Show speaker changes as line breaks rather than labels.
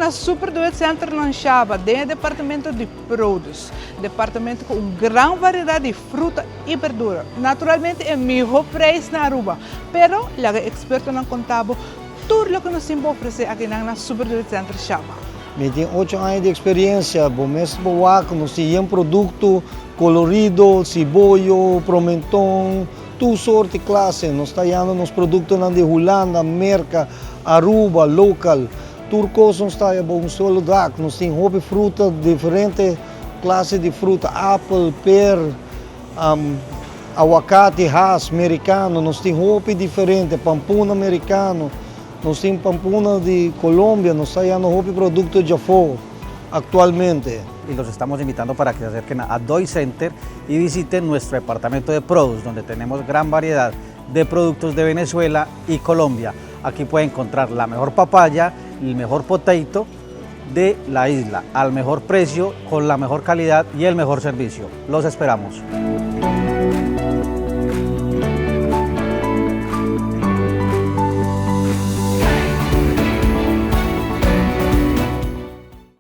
na Super Doet Center na Shaba, den e departamento di produce. Departamento cu un gran variedad di fruta y berdura. Naturalmente e miho prijs na Aruba. Pero, laga e expertonan conta bo tur loke nos tin pa ofrece akinan na Super Doet Center Shaba.
Mi tin ocho aña di experiencia, bo mes bo wak, nos tin yen producto colorido, siboyo, promenton, tur soort di clase. Nos ta hayando nos productonan di Hulanda, Merca, Aruba, local. Tur cos nos ta haya bo un solo dak. Nos tin hopi fruta, diferente clase di fruta, apel, per, aguacate, haas, mericano. Nos tin hopi diferente, pampuna mericano. Nos tin pampuna di Colombia, nos ta hayando hopi producto djafó actualmente.
Y los estamos invitando para que se acerquen a Doy Center y visiten nuestro departamento de produce, donde tenemos gran variedad de productos de Venezuela y Colombia. Aquí pueden encontrar la mejor papaya, el mejor potato de la isla, al mejor precio, con la mejor calidad y el mejor servicio. Los esperamos.